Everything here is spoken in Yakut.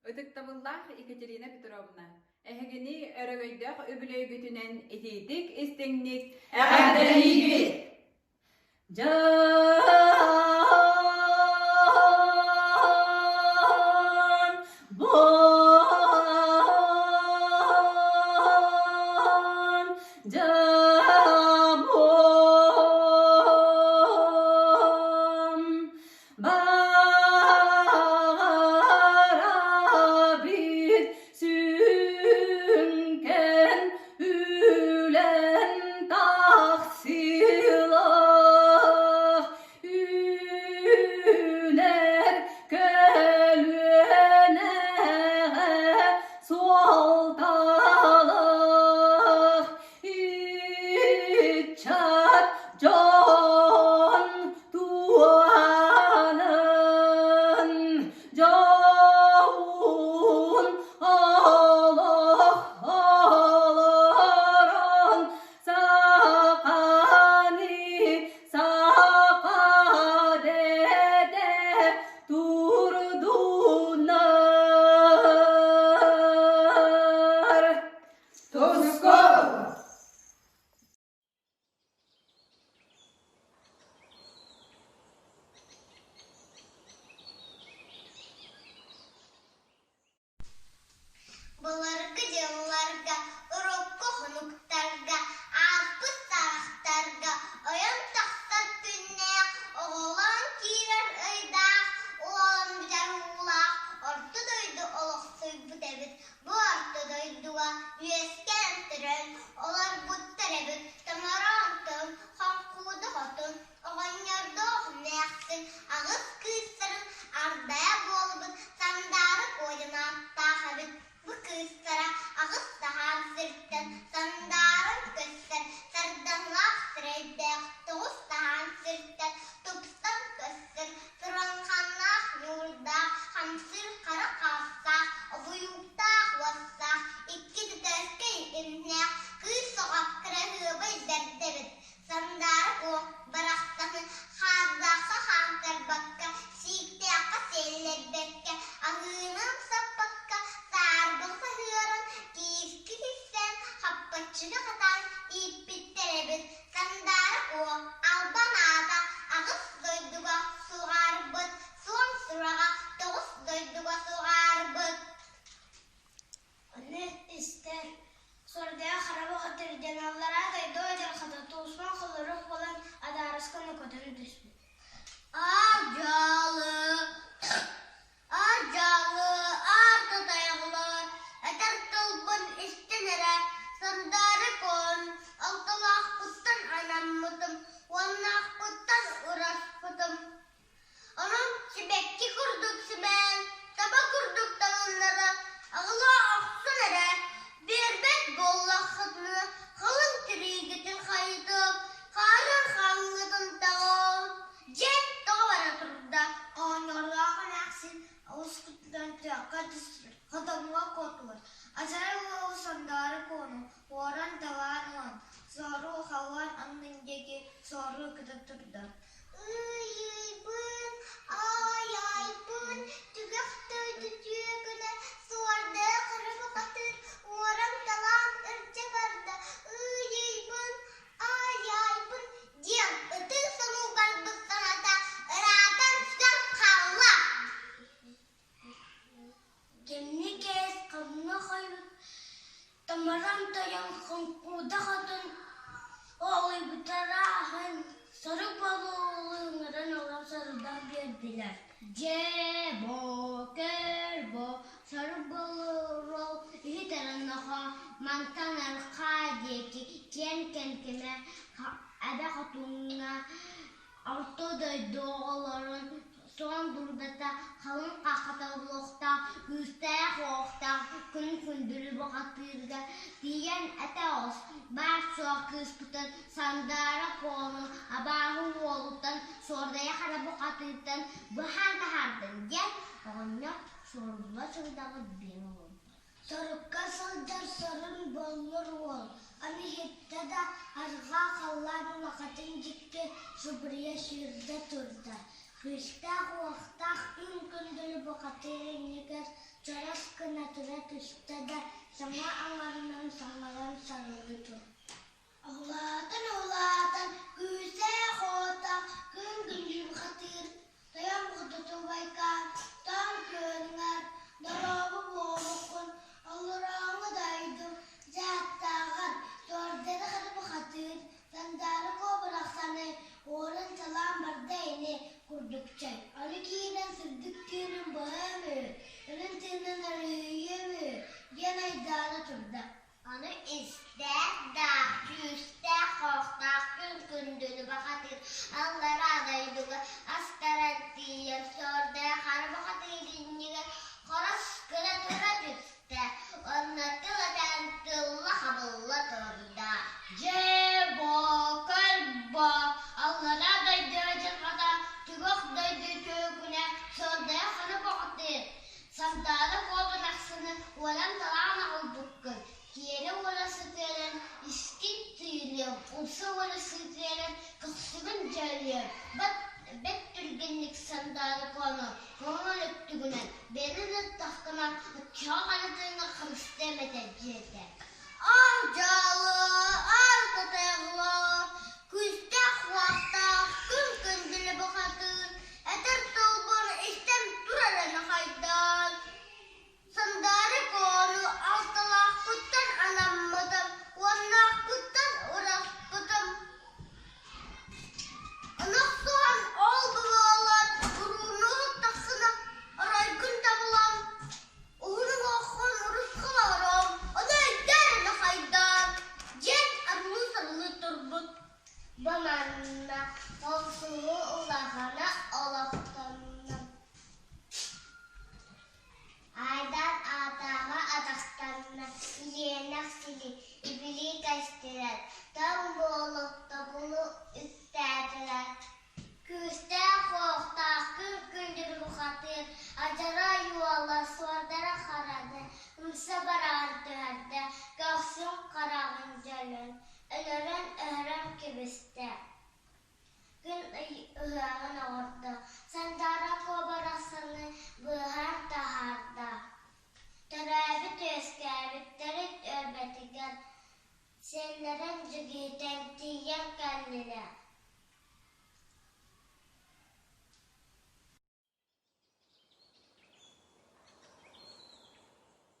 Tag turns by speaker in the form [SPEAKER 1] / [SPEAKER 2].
[SPEAKER 1] Ытыктабыллаах Екатерина Петровна, эһигини өрөгөйдөөх үбүлүөйгүтүнэн итиитик истиҥник эҕэрдэлиибит! Дьон буон дьабуон Баҕарабыт сүҥкэн үлэн тахсыылаах үүнэр көлүөнэҕэ суолталаах ыччат дьон туһанан дьоһун олох олорон саханы саха дэтэ турдуннар. Туску!
[SPEAKER 2] Былыргы дьылларга, урукку хонуктарга, ааспыт саҕахтарга ойон тахсар күннээх, оҕолоон киирэр ыйдаах, уолан бүтэр уулаах орто дойду олохсуйбут эбит. Бу орто дойдуга үөскээн төрөөн олорбуттар эбит Томороон тыл, Хоҥкууда хотун, оҕонньордоох эмээхсин аҕыс кыыстарын ардайа буолбут Сандаара Куодьан ааттаах эбит. Бу кыыстара аҕыс саһаан сиртэн сандааран көстөр сардаҥалаах сирэйдээх тоҕус саһаан сиртэн тупсан көстөр Тураҥханнаах ньуурдаах, хамсыыр хара хаастаах, обуйууктаах уостаах, икки төтөөскөй имнээх кыыс оҕо кыраһыабай бэрдэ эбит. Сандаара Куо барахсаны хаардаахха хаамтарбакка, сииктээххэ сиэллэрбэккэ, аһыыны амсаппакка, саарбаҕы саһыаран, киискэ кистээн, хаппаччыны хатаан ииппиттэр эбит. Сандаара Куо албан аата аҕыс дойдуга суҕаарбыт, суон сураҕа тоҕус дойдуга суҕаарбыт.
[SPEAKER 3] Ону истэр суордаах хара бухатыыр диэн аллараа дойду адьырҕата туусман холорук буолан адаарыска нокотон түспүт.
[SPEAKER 2] Аар-дьаалы, аар-дьаалы, аар татайаҕылар, этэр тылбын истэн эрэ, Сандаара Куон алталаахпыттан анаммытым, уоннаахпыттан ураспытым. Онон сибэкки курдук симээн, таба курдук таҥыннаран, аҕылаа охсон эрэ, биэрбэт буоллаххытына, халыҥ тириигитин хайытыам, хаарын хаҥҥытын таҕыам, дьиэн тоҕо бара турда.
[SPEAKER 3] Оонньорлоох эмээхсин олус куттанан тыакка түстүлэр, хотоҥҥо куотулар. Адьарай уолу Сандаара Куону уоран-талаан ылан, соҕуруу халлаан аннын диэки соҕуруу көтө турда.
[SPEAKER 2] Ыйыйбын, аайайбын, түгэх дойду түөкүнэ суордаах эрэ бухатыыр уоран-талаан ырдьа барда. Ыйыйбын, аайайбын диэн ытыы сонуу барбыт саҥата ыраатан сүтэн хаалла.
[SPEAKER 3] Кэмниэ-кээс ханна хойут Томороон тойон Хоҥкууда хотун уолуйбуттара ахан сорук буолуу ыҥыран ылан сорудах биэрдилэр: «Дьээ, бо, көр бо, сорук буолуу иһит эрэ нохоо, мантан арҕаа диэки киэҥ Кэҥкэмэ эбэ хотуҥҥа Орто дойду оҕолорун суон дурдата халыҥ хаххата буолуохтаах, күүстээх-уохтаах күн күндүлү бухатыырга тиийэн этэ оҕус, баар-суох кыыспытын Сандаара Куону абааһы уолуттан Суордайа Хара бухатыыртан быһаан таһаардын диэн оҕонньор суорулла сылдаҕы биэн олорбут.
[SPEAKER 4] Сорукка сылдьар сорун боллур уол, аны иһиттэ да, арҕаа халлаан улахатын дьикти субуруйа сүүрдэ турда. Күүстээх-уохтаах күн күндүлү бухатыыр иннигэр Чөрөс гына тура түстэ да, саҥа аҥарынан саҥаран сарылыы турда. Улаатан-улаатан күүстээх-уоттаах күн күнүн хатыыр, тойон кутутубайкаан, тоҥ күөнүгэр дорообо буолуоххун, олорооҥу дойду дьааттааҕар суордары хатыбахатыыр, сандаары куобарахсаны уоран-салаан барда ини курдук чэй. Аны киирэн сырдык тыынын быһыам үһү, үрүҥ тыынын өрүһүйүөм үһү диэн айдаана турда.
[SPEAKER 2] Ону истээх даах, күүстээх хоохтоох күн күндүнү бахатыыр аллараа дойдуга астаран тиийэн суордаах хара бухатыыр иннигэр хорос гына тура түстэ уонна тыл этэн тылла хабылла турда.
[SPEAKER 3] Дьэ, бокорбо, аллараа дойду дьылҕата, түгэх дойду түөкүнэ, суордаах хара бухатыыр Сандаара куобан ахсыны уоран-талаан аҕалбыккын, тиэрэ уора сытыаран искин тыырыам, умса уора сытыаран көхсүгүн дьөлүөм, бат бэрт түргэнник Сандаара Куону көҥүл өттүгүнэн бэйэни ыттаххына оччоҕо ханытыыҥа харыстыам этэ диэтэ.
[SPEAKER 2] Ар дьаалы, ар татайҕылар, күүстээх-уохтаах күн күндүлү бухатыыр, этэр тылбын истэн турар эрэ хайдаан. Сандаары Куону алталаахпыттан анаммытым, уоннаахпыттан ураспытым. Ынах суһан ол буолан урууну уһуктаххына оройгун табылан Уһун уҥуоххун урусхал оҥорон, ону өйдөөр эрэ хайдаан, диэн арылыы-сарылыы турбут.
[SPEAKER 4] Бу манна охсуһуу улахана олохтонно.
[SPEAKER 2] Айдар аатааҕа атахтанна, ириэнэх сири ибили кэстилэр, тоҥ буолу тобулу үктээтилэр. Күүстээх-уохтаах күн күндүр бухатыыр адьарай уола суордара хараны умса бараан түһэрдэ, көхсүн хараҕын дьөлөн, өлөрөн-өһөрөн кэбистэ. Күн ый ыһыаҕын оҥордо, Сандаара Куо барахсаны быыһаан таһаарда. Төрөөбүт-үөскээбиттэрин өрбөтүгэр сиэннэрин дьигиһитэн тиийэн кэллилэр.